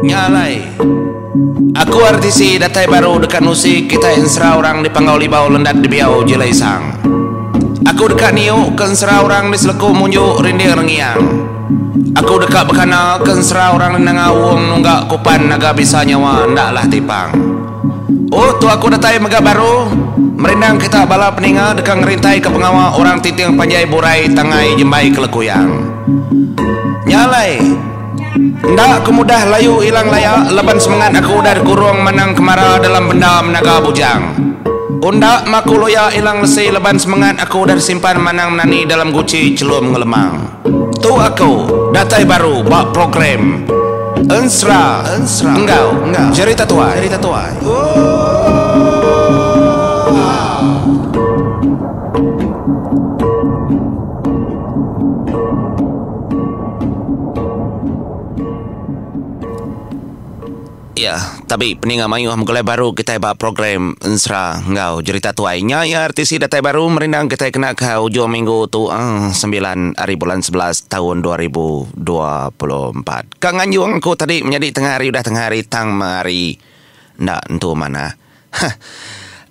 Nya alai, aku RTC datai baru deka nusi kitai ensera orang di Panggau Libau Lendat Dibiau Jilai Isang. Aku deka niu ke ensera orang di Seleku Munju Rinding Rengiang. Aku deka bekana ke ensera orang di Nanga Wong Nungga Kupan Naga Bisa Nyawa Enda Lah Tipang. Oh, tu aku datai mega baru merindang kita bala peninga deka ngerintaika pengawa orang Tinting Panjai Burai Tangai Jembai Kelekuyang. Nya alai, enda aku mudah layu ilang laya laban semengat aku udah dikurung manang kemara dalam benda menaga bujang. Unda maku luya ilang lesi laban semengat aku udah disimpan manang menani dalam guchi chelum ngelemang. Tu aku datai baru ba program Ensera enggau Jerita Tuai. Iya, tabi peninga mayuh begulai baru kitai ba program Ensera enggau Jerita Tuai. Nya iya RTC datai baru merindang kitai kena ke ujung minggu tu uhh sembilan ari bulan 11 taun 2024. Ka nganjung aku tadi menyadi tengah hari udah tengah hari tang meh hari enda entu manah. Heh.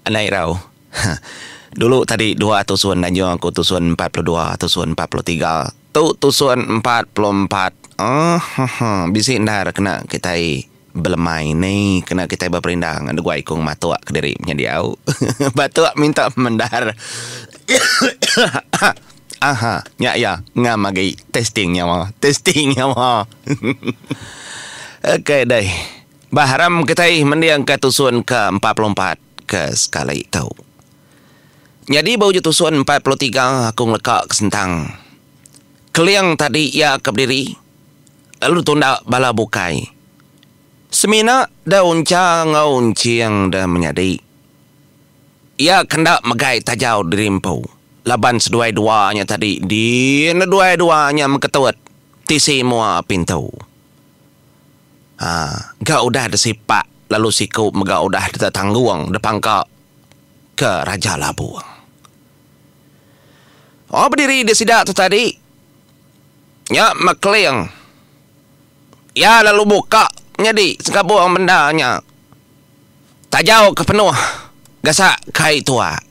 Anai irau. Heh. Dulu tadi dua tusun nganjung aku tusun 42 tusun 43. Tu tusun 44. Uhh bisi endar kena kitai belemai ni kena kitai beperindang degwai ku ngematuk kediri menyadi au. Batuk minta pemendar. Aha nya iya ngam agi testing nyawa testing nyawa. Okey deh. Bah aram kitai mendingka tusun ke 44 ke sekali tu. Nyadi ba ujung tusun 43 aku ngeleka ke sentang Keling tadi iya ke bediri lalu ditunda bala bukai. Semina da uncha enggau unching da menyadi. Iya ke enda megai tajau diri empu laban seduai dua nya tadi din duai dua nya meketut tisi mua pintu. Ha ga udah desipak lalu siku mega udah ditetanggung dipangka ke Raja Labung. Oh bediri di sida tu tadi nya mekeling. Iya lalu buka nyadi segabung benda nya. Tajau ke penuh gasak kai tuak.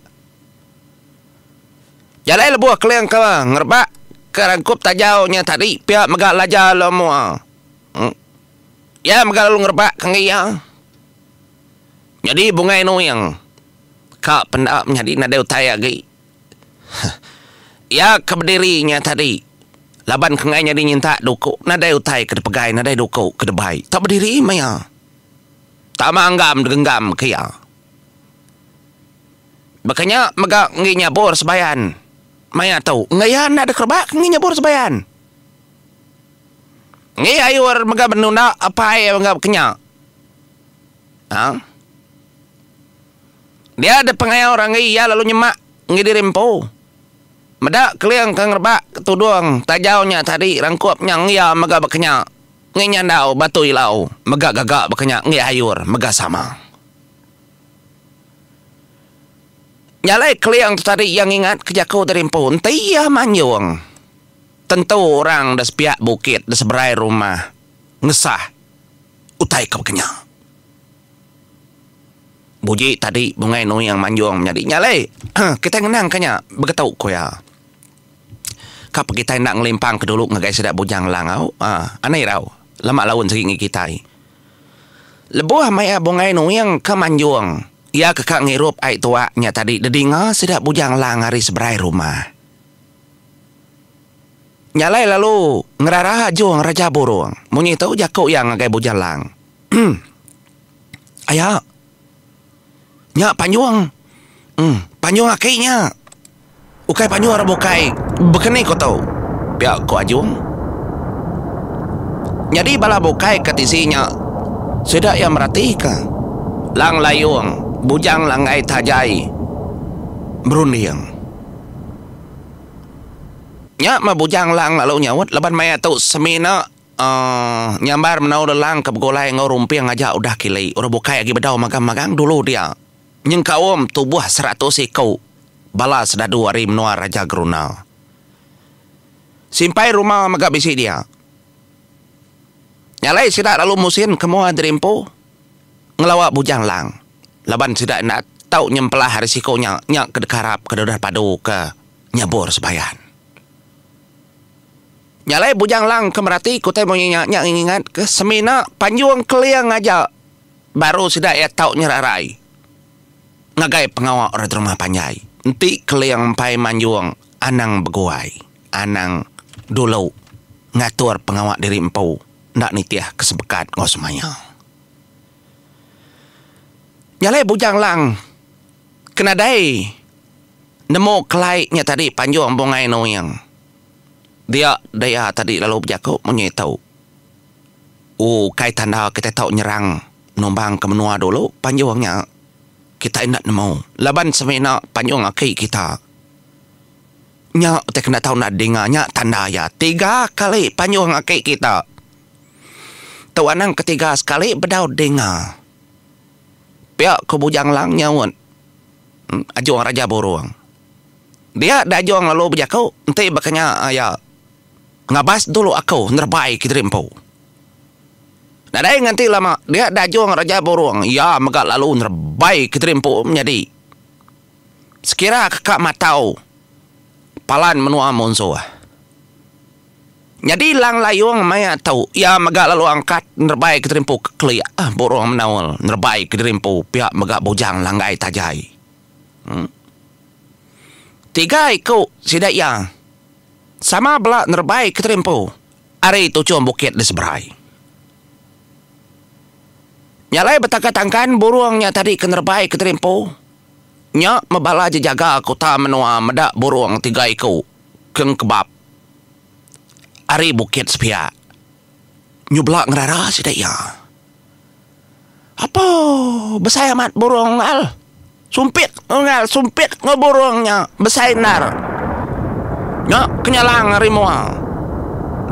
Jalai lebuh keling ke ngerebak ke rangkup tajau nya tadi pia mega Laja lalu mua. Iya mega lalu ngerebak ke enggi iya. Nyadi Bungai Nuing ka penda menyadi nadai utai agi. Iya ke bediri nya tadi laban ke enggai nyadi nyintak duku nadai utai ke dipegai nadai duku ke dibai. Tau bediri meh iya. Tama anggam digenggam ke iya. Baka nya mega enggi nyabur sebayan maya tu. Enggai iya enda dikerebak ke enggi nyabur sebayan. Enggi ayur mega benunda apai mega baka nya. Ha. Dia deh pengayau orang enggi iya lalu nyemak enggi diri empu. Meda keling ke ngerebak ke tudung tajau nya tadi rangkup nya enggi iya mega baka nya. Enggi nyandau batu ilau mega gaga baka nya enggi ayur mega sama. Nya alai keling tu tadi iya ngingat ke jaku diri empu enti iya manjung tentu orang da sepiak bukit da seberai rumah ngesah utai ke baka nya. Buji tadi Bungai Nuing manjung menyadi nya alai kitai ngenang ka nya begetu ku iya. Ka pe kitai enda ngelimpang ke dulu ngagai sida Bujang Lang au aaa anai irau lama laun sigi ngi kitai. Lebuh maya Bungai Nuing ke manjung iya ke ka ngirup ai tuak nya tadi dedinga sida Bujang Lang ari seberai rumah. Nya alai lalu ngerara ajung Raja Burung munyi tu jaku iya ngagai Bujang Lang. Aya. Nya panjung. Em, panjung aki nya. Ukai panjung orang bukai. Baka ni ko tu? Pia ko Ajung. Nyadi bala bukai ke tisi nya sida iya meratika Lang Layung, Bujang Langgai Tajai berunding. Nya meh Bujang Lang lalu nyaut laban maya tu semina Aaa nyambar menau lelang ke begulai enggau rumping aja udah kili orang bukai agi bedau magang-magang dulu dia nyengkaum tubuh 100 iku bala sedadu ari menua Raja Geruna. Simpai ruma mega bisi dia. Nya alai sida lalu musin ke mua diri empu ngelawa Bujang Lang laban sida enda tau nyempelah ari siku nya nya ke dikarap ke udah padu ke nyabur sebayan. Nya alai Bujang Lang ke merati ke utai munyi nya nya ngingat ke semina panjung keling aja baru sida iya tau nyerarai ngagai pengawa orang rumah panjai. Enti keling empai manjung anang beguai. Anang dulu ngatur pengawa diri empu enda nitih ke sebekat enggau semaya. Nya alai Bujang Lang ke nadai nemu kelai nya tadi panjung Bungai Nuing. Dia daya tadi lalu bejaku munyi tu. Ukai tanda kitai tau nyerang numbang ke menua dulu panjung nya kitai enda nemu laban semina panjung aki kita. Nya utai kena tau enda dinga nya tanda iya tiga kali panjung aki kita. Tu anang ketiga sekali bedau dinga. Pia ku Bujang Lang nyaut Ajung Raja Burung. Dia da Ajung lalu bejaku enti baka nya iya ngabas dulu aku nerebai kediri empu. Nadai nganti lama dia da Ajung Raja Burung iya mega lalu nerebai kediri empu menyadi. Sekira ke ka matau palan menua munsuh. Nyadi Lang Layung maya tu iya mega lalu angkat nerebai ke diri empu ke kelik burung menaul nerebai ke diri empu pia mega Bujang Langgai Tajai. Tiga iku sida iya sama bela nerebai ke diri empu ari tuchung bukit di seberai. Nya alai betangkan-tangkan burung nya tadi ke nerebai ke diri empu. Nya meh bala jejaga kuta menua meda burung tiga iku ke engkebap ari bukit sepiak. Nyu bela ngerara sida iya. Apo besai amat burung al. Sumpit enggau sumpit enggau burung nya besai endar. Nya kenyalang ari mua.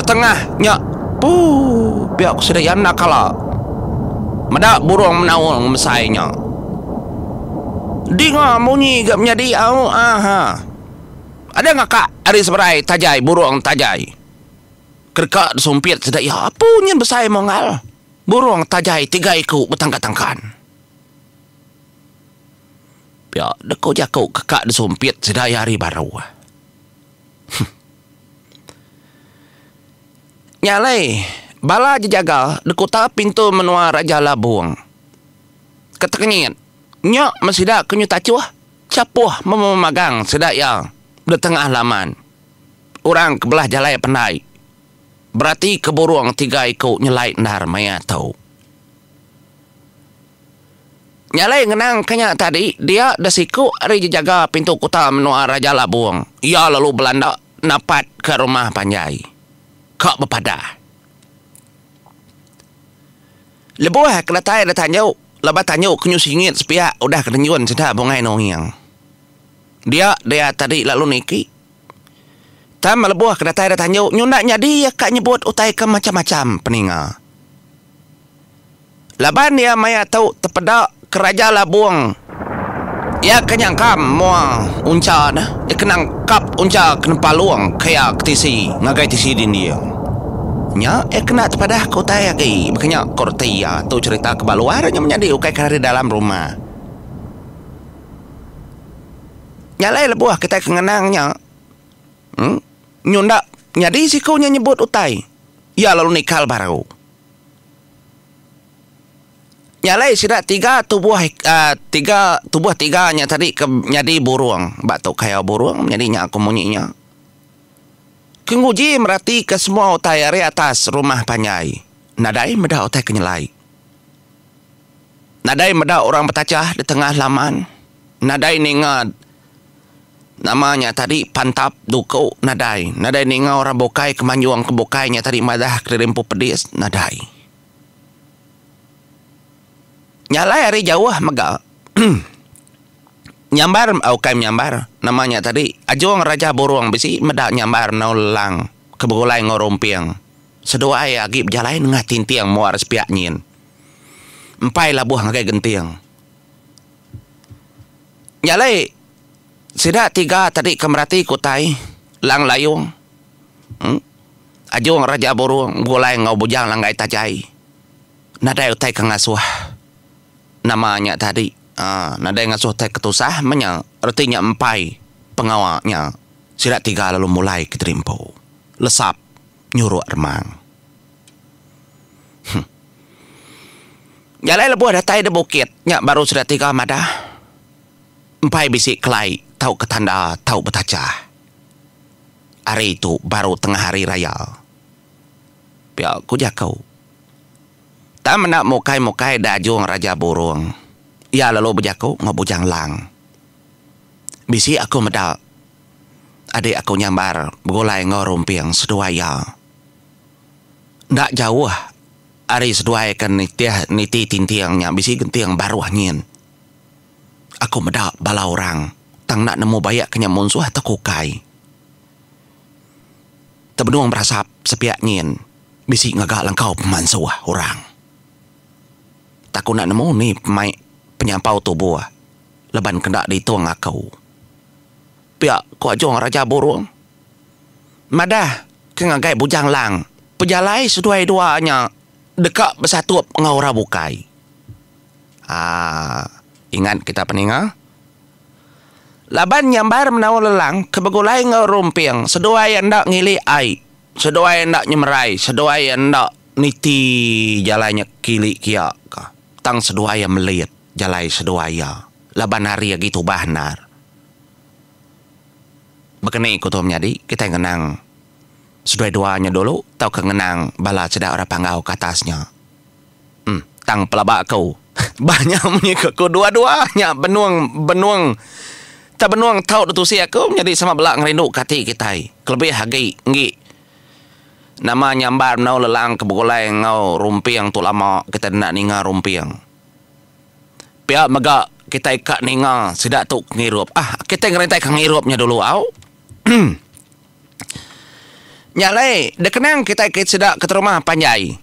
Betengah nya puu pia ku sida iya enda kala meda burung menaul ngemesai nya. Dinga munyi ga menyadi au aha. Ada ngaka ari seberai tajai burung tajai. Ke deka disumpit sida iya apu nyin besai monggal burung tajai tiga iku betangkan-tangkan. Pia deka jaku ke ka disumpit sida iya hari baru. Huh. Nya alai bala jejaga dekuta pintu menua Raja Labung ke tekenyit nya meh sida ke nyu tachuh chapuh mememagang sida iya de tengah laman orang ke belah jalai pendai berati ke burung tiga iku nyelai endar maya tu. Nya alai ngenang ke nya tadi, dia deh siku ari jejaga pintu kuta menua Raja Labung. Iya lalu belanda napat ke rumah panjai ka bepadah. Lebuh ke datai da tanju, laban tanju ke nyu singit sepiak udah ke nenjun sida Bungai Nuing. Dia dia tadi lalu niki. Tang lebuh ke datai da tanju nyu enda nyadi iya ka nyebut utai ke macham-macham peninga. Laban iya maya tu tepeda ke Raja Labung iya ke nyangkam mua uncha ne, iya ke nangkap uncha ke nempalung ke iya ke tisi ngagai tisi dinding. Nya iya kena tepadah ke utai agi baka nya ko reti iya tu cherita ke ba luar nya menyadi ukai ke ari dalam rumah. Nya alai lebuh kitai ke ngenang nya uhh nyunda nyadi siku nya nyebut utai iya lalu nikal baru. Nya alai sida tiga tubuh uhh tiga tubuh tiga nya tadi ke nyadi burung ba tu kayau burung nyadi nya ku munyi nya. Ke nguji meratika semua utai ari atas rumah panjai nadai meda utai ke nyelai. Nadai meda orang betachah di tengah laman nadai ninga Nama nya tadi pantap duku nadai. Nadai ninga orang bukai ke manjung ke bukai nya tadi madah kediri empu pedis nadai. Nya alai ari jauh mega nyambar ukai menyambar nama nya tadi Ajung Raja Burung bisi meda nyambar enggau Lelang ke begulai enggau Rumping seduai agi bejalai nengah tinting muar sepiak nyin empai labuh ngagai genting. Nya alai sida tiga tadi ke merati ke utai Lang Layung uhh. Ajung Raja Burung begulai enggau Bujang Langgai Tajai. Nadai utai ke ngasuh nama nya tadi. Aa nadai ngasuh utai ke tusah meh nya. Reti nya empai pengawa nya. Sida tiga lalu mulai ke diri empu. Lesap nyuruk remang. Huh. Jalai lebuh datai da bukit nya baru sida tiga madah empai bisi kelai tauka tanda tau betachah. Hari tu baru tengah hari raya. Pia ku jaku. Tang menda mukai-mukai da ajung Raja Burung. Iya lalu bejaku enggau Bujang Lang. Bisi aku meda adik aku nyambar begulai enggau Rumping seduai iya. Enda jauh ari seduai ke nitih niti tinting nya bisi genting baruh nyin. Aku meda bala orang tang enda nemu bayak ke nya munsuh tauka ukai. Tebenung berasap sepiak nyin bisi ngaga langkau pemansuh orang. Tak aku enda nemu ni pemai penyampau tubuh laban kenda ditung aku. Pia ku Ajong Raja Burung madah ke ngagai Bujang Lang pejalai seduai dua nya deka besatup enggau orang bukai. Haa ingat kita peninga. Laban nyambar menaul lelang ke begulai enggau rumping seduai enda ngili ai, seduai enda nyemerai, seduai enda niti jalai nya kili kia ka. Tang seduai iya melit jalai seduai iya laban hari agi tubah endar. Baka ni ku tu menyadi kitai ngenang seduai dua nya dulu tauka ngenang bala sida orang Panggau ke atas nya. Em, tang pelaba aku. Bah nya munyi ke aku dua-dua nya benung benung tak benung tau ditusi aku nyadi sama bela ngerindu ke ati kitai kelebih agi enggi nama nyambar enggau lelang ke begulai enggau rumping tu lama kitai enda ninga rumping. Pia mega kitai ka ninga sida tu ke ngirup ah kitai ngerintai ke ngirup nya dulu au. Nya alai, dikenang kitai ke sida ke terumah panjai.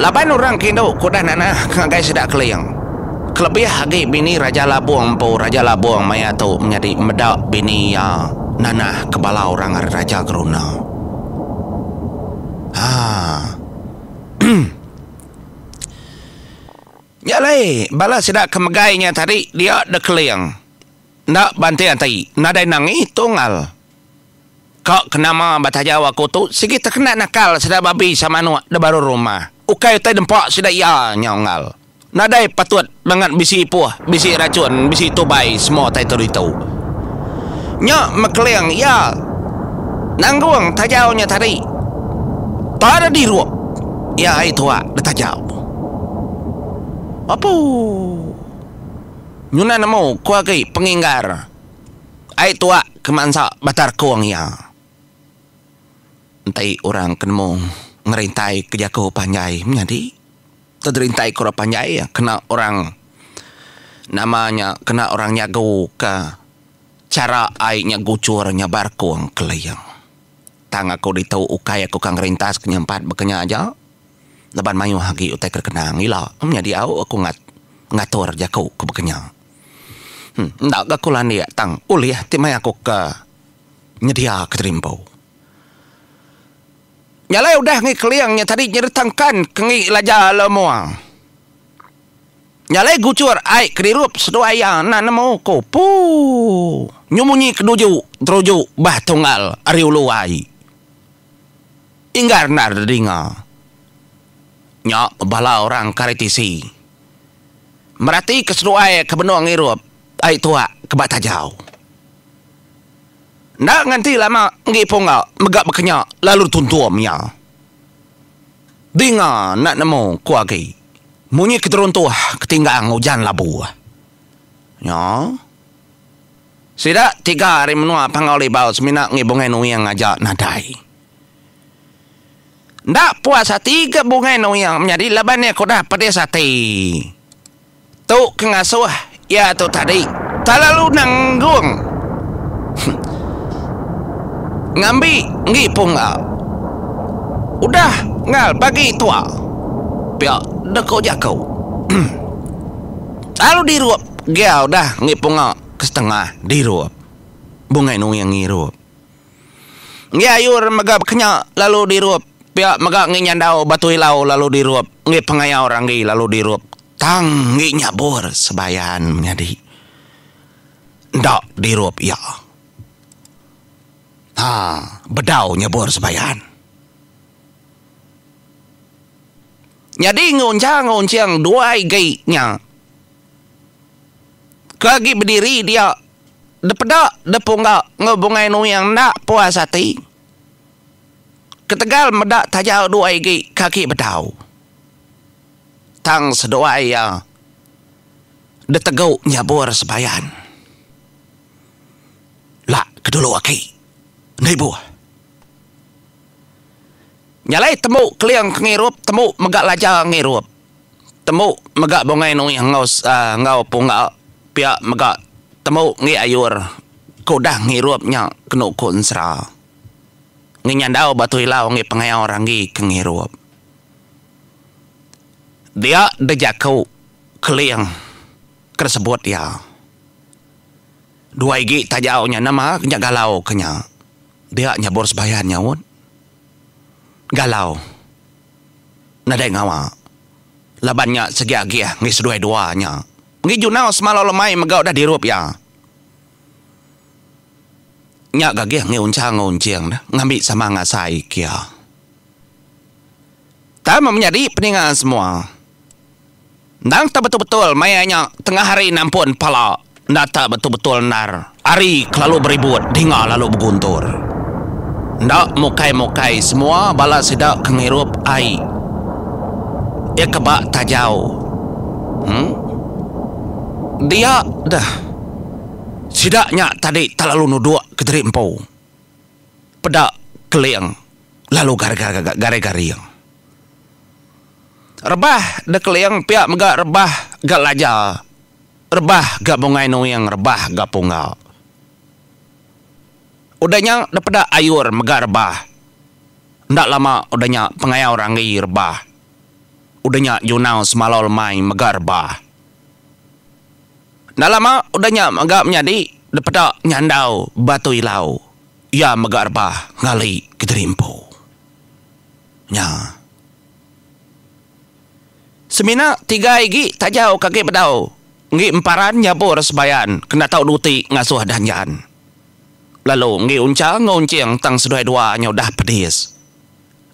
Laban orang ke indu ke udah nanah ke ngagai sida Keling. Kelebih agi bini Raja Labung empu Raja Labung maya tu menyadi meda bini iya nanah ke bala orang ari Raja Geruna. Haa. Nya alai, bala sida ke megai nya tadi dia deh Keling. Enda banting ati, nadai nangi tunggal. Ka ke nama ba tajau aku tu sigi tekena nakal sida babi samanuk da baruh rumah. Ukai utai dempa sida iya nya unggal. Nadai patut bangat bisi ipuh, bisi rachun, bisi tubai semua utai tu ditu. Nya mekeling iya nanggung tajau nya tadi. Tak ada dirup iya ai tuak da tajau. Apuu. Nyunan nemu ku agi penginggar ai tuak ke mansa batar kung iya. Enti orang ke nemu ngerintai ke jaku panjai menyadi tederintai ke orang panjai kena orang nama nya kena orang nyagu ke chara ai nya guchur nya bar kung keling. Tang aku ditu ukai aku ka ngerintas ke nyampat baka nya aja. Laban mayuh agi utai ke dikenang ila menyadi au aku ngatur jaku ke baka nya. Enda ga aku landik tang ulih ti maya aku ke nyedia ke diri empu. Nya alai udah ngi keling nya tadi nyadi tangkan ke ngi laja le mua. Nya alai guchur ai ke dirup seduai iya enda nemu ku puu nyu munyi ke duju teruju bah tunggal ari ulu ai. Inggar endar didinga. Nya bala orang ke ari tisi. Meratika seduai ke benung ngirup ai tuak ke ba tajau. Enda nganti lama enggi pungga mega baka nya lalu tuntum iya. Dinga enda nemu ku agi. Munyi ke teruntuh ketinggang ujan labuh. Nya. Sida tiga ari menua Panggau Libau semina ngi Bungai Nuing aja nadai. Enda puas ati ga Bungai Nuing menyadi laban iya ke udah pedis ati. Tu ke ngasuh iya tu tadi terlalu nanggung ngambi enggi pungga. Udah ngal bagi tua pia deka jaku. Lalu dirup gia udah enggi punga. Ke setengah dirup. Bungai Nuing ngirup. Enggi ayur mega bekenya lalu dirup pia mega enggi nyandau batu ilau lalu dirup enggi pengayau ranggi lalu dirup tang enggi nyabur sebayan menyadi enda dirup iya. Ha bedau nyabur sebayan. Nyadi ngunchang unching dua igi nya ke agi bediri dia depeda depungga enggau Bungai Nuing enda puas ati ketegal meda tajau dua igi ke agi bedau. Tang seduai iya ditegu nyabur sebayan. La ke dulu agi enda ibuh. Nya alai tembu Keling ke ngirup tembu mega Laja ngirup. Tembu mega Bungai Nuih enggau enggau Pungga pia mega tembu enggi Ayur ke udah ngirup nya kenu ku ensera. Enggi Nyandau Batu Ilau enggi Pengayau Ranggi ke ngirup. Dia deh jaku Keling ke disebut iya. Dua igi tajau nya nama nya galau ke nya. Dia nyabur sebayan nyaut. Galau. Nadai ngawa. Laban nya segi agih enggi seduai dua nya. Enggi Junau semalau lemai mega udah dirup iya. Nya gagih enggi Uncha enggau Unching dah ngambi sama ngasai ke iya. Tang menyadi peninga semua. Endang tak betul-betul maya nya tengah hari nampun pala enda tak betul-betul endar hari kelalu beribut dinga lalu beguntur. Enda mukai-mukai semua bala sida ke ngirup ai iya ke ba tajau. Em. Dia deh. Sida nya tadi tak lalu nuduk kediri empu. Peda keling lalu garing-garing. Rebah da keling pia mega rebah ga laja, rebah ga bungai nuing rebah ga pungga. Udah nya da peda ayur mega rebah. Enda lama udah nya pengayau ranggi rebah. Udah nya junau semalau lemai mega rebah. Enda lama udah nya mega menyadi da peda nyandau batu ilau iya mega rebah ngali kediri empu. Nya. Semina tiga igi tajau ke agi bedau enggi emparan nyabur sebayan kena tau duti ngasuh danjan. Lalu enggi uncha enggau unching tang seduai dua nya udah pedis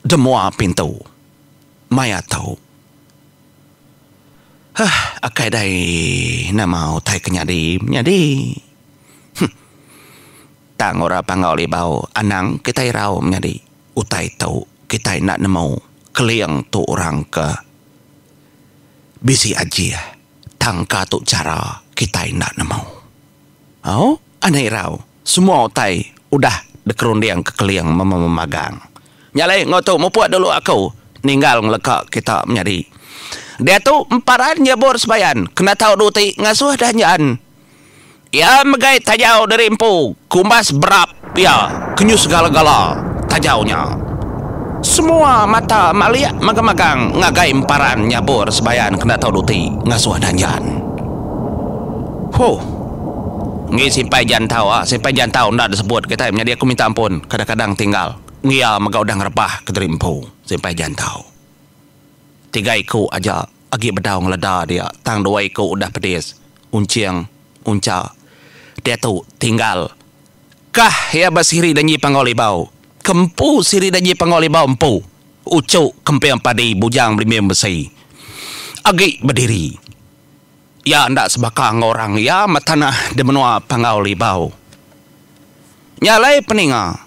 demua pintu maya tu. Huh akai dai nama utai ke nyadi menyadi. Huh. Tang orang Panggau Libau anang kitai irau menyadi. Utai tu kitai enda nemu keling tu orang ke bisi ajih tang ka tu chara kitai enda nemu. Au anang irau semua utai udah dikerunding ke keling memagang. Nya alai enggau tu mupuk dulu aku ninggal ngeleka kita menyadi. Diatu emparan nyebur sebayan kena tau duti ngasuh danjan. Iya megai tajau diri empu kumbas berap iya kenyu segala-gala tajau nya. Semua mata malik magang-magang ngagai emparan nyabur sebayan kena tau duti ngasuh danjan. Huh. Enggi simpai jantau ah, simpai jantau enda disebut kitai menyadi aku minta ampun kadang-kadang tinggal. Enggi iya mega udah ngerebah kediri empu simpai jantau. Tiga iku aja agi bedau ngeleda dia tang dua iku udah pedis unching uncha diatu tinggal kah iya ba siri danji Panggau Libau ke empu siri danji Panggau Libau empu uchu kemping padi bujang belimbing besi agi bediri iya enda sebaka enggau orang iya meh tanah di menua Panggau Libau nya alai peninga.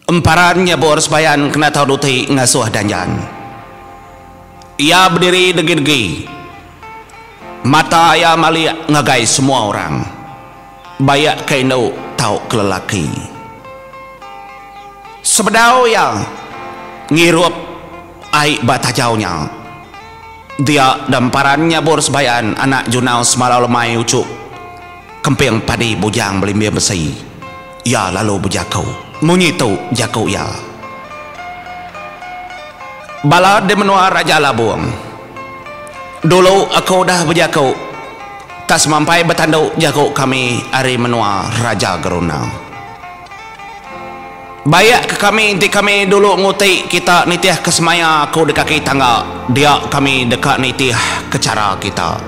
Emparan nyebur sebayan kena tau duti ngasuh danjan. Iya bediri degi-degi. Mata iya malik ngagai semua orang, baik ke indu tauka lelaki. Sebedau iya ngirup ai ba tajau nya, dia da emparan nyabur sebayan anak Junau semalau lemai uchu kemping padi bujang belimbing besi. Iya lalu bejaku. Munyi tu jaku iya. Bala di menua Raja Labung. Dulu aku udah bejaku tak semampai betandu jaku kami ari menua Raja Geruna. Baik ke kami enti kami dulu nguti kita nitih ke semaya aku di kaki tangga, dia kami deka nitih ke chara kita.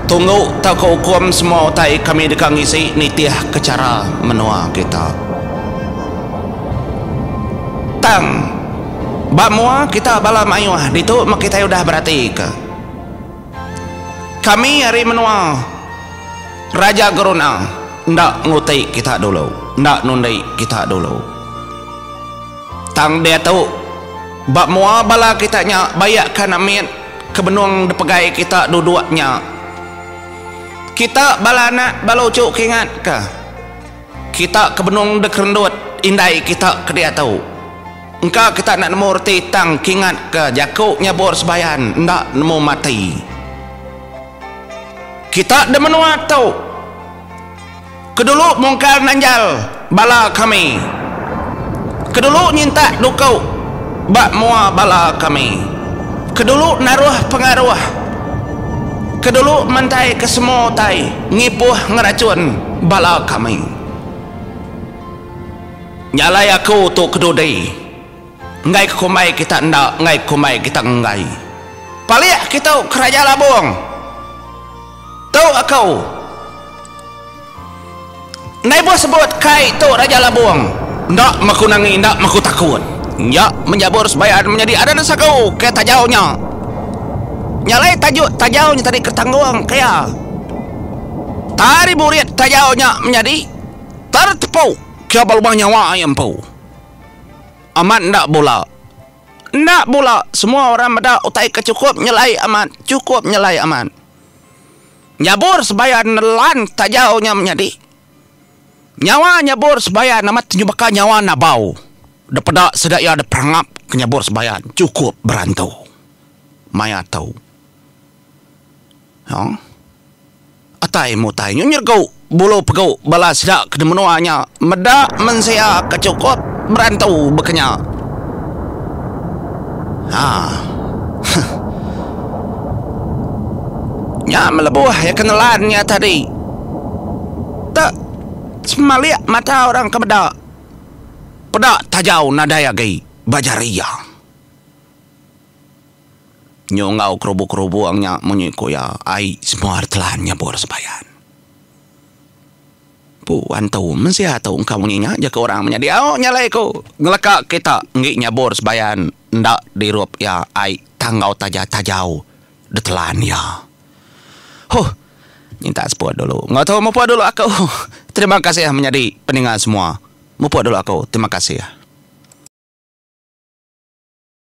Tunggu tauka ukum semua utai kami deka ngisi nitih ke chara menua kita. Tang, ba mua kita bala mayuh ditu meh kitai udah beratika. Kami ari menua Raja Geruna enda nguti kita dulu, enda nundi kita dulu. Tang diatu, ba mua bala kita nya bayakka anak mit ke benung dipegai kita duduk nya. Kita bala anak bala uchu ke ingatka, kita ke benung dikerendut indai kita ke diatu. Engka kita enda nemu reti tang kingatka jaku nyabur sebayan enda nemu mati. Kita di menua tu ke dulu mungkal nanjal bala kami, ke dulu nyintak duku ba mua bala kami, ke dulu naruh pengaruh, ke dulu mantaika semua utai ngipuh ngerachun bala kami. Nya alai aku tu kedudi. Enggai ke kumbai kita enda, enggai ke kumbai kita enggai. Palik kitu ke Raja Labung. Tu aku. Enda ibuh sebut kai tu Raja Labung. Enda meh aku nangi, enda meh aku takut. Nya menjabur sebayan menyadi adan sagu ke tajau nya. Nya alai tajuk tajau nya tadi ke tanggung ke iya. Tari burit tajau nya menyadi. Tertepu ke ba lubang nyawa iya empu. Amat enda bula. Enda bula semua orang meda utai ke chukup nyelai amat, chukup nyelai amat. Nyabur sebayan nelan tajau nya menyadi. Nyawa nyabur sebayan amat nyu baka nyawa nabau. Depeda sida iya diperangap ke nyabur sebayan chukup berantu. Maya tu. Nya. Atai mutai nyu nyeregu bulu pegu bala sida ke di menua nya meda mensia ke chukup berantu baka nya. Ha. Huh. Nya melebuh iya ke nelan nya tadi. Te semalik mata orang ke meda. Peda tajau nadai agi ba jari iya. Nyu enggau kerubung-kerubung nya munyi ku iya, ai semua telan nyabur sebayan. Pu antu mensia tu engka munyi nya jaku orang menyadi au nya alai ku ngeleka kita enggi nyabur sebayan enda dirup iya ai tang enggau taja tajau ditelan iya. Huh minta seput dulu enggau tu mupuk dulu aku. Terima kasih menyadi peninga semua. Mupuk dulu aku. Terima kasih.